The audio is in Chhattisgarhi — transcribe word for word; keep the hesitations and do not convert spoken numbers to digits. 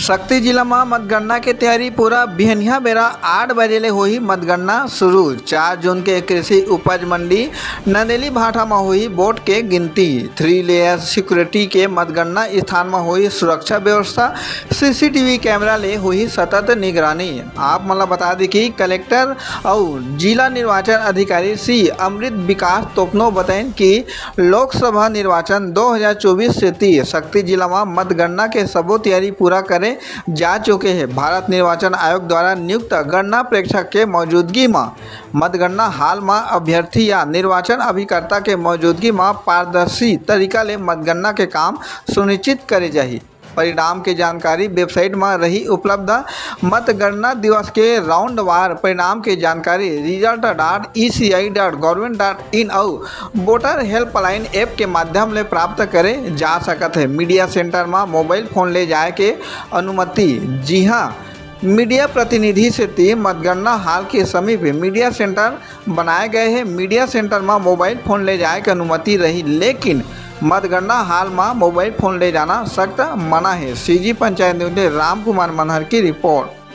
सक्ती जिला म मतगणना के तैयारी पूरा। बिहनिया बेरा आठ बजे ले होही मतगणना शुरू। चार जून के कृषि उपज मंडी नंदेली भाठा म होही वोट के गिनती। थ्री लेयर सिक्योरिटी के मतगणना स्थान म होही सुरक्षा व्यवस्था। सीसीटीवी कैमरा ले होही सतत निगरानी। आप मन ल बता दी कि कलेक्टर अउ जिला निर्वाचन अधिकारी श्री अमृत विकास तोपनो बताइन कि लोकसभा निर्वाचन दो हज़ार चौबीस सेती सक्ती जिला म मतगणना के सबो तैयारी पूरा करे जा चुके हे। भारत निर्वाचन आयोग द्वारा नियुक्त गणना प्रेक्षक के मौजूदगी म मतगणना हाल म अभ्यर्थी या निर्वाचन अभिकर्ता के मौजूदगी म पारदर्शी तरीका ले मतगणना के काम सुनिश्चित करे जाही। परिणाम के जानकारी वेबसाइट म रही उपलब्ध। मतगणना दिवस के राउंडवार परिणाम के जानकारी result dot E C I dot government dot in अउ वोटर हेल्पलाइन ऐप के माध्यम ले प्राप्त करे जा सकत हे। मीडिया सेंटर म मोबाइल फोन ले जाए के अनुमति। जिहां मीडिया प्रतिनिधि सेती मतगणना हाल के समीप मीडिया सेंटर बनाए गए हे। मीडिया सेंटर म मोबाइल फोन ले जाए के अनुमति रही, लेकिन मतगणना हाल म मोबाइल फोन ले जाना सख्त मना हे। सीजी पंचायत न्यूज ले राम कुमार मनहर की रिपोर्ट।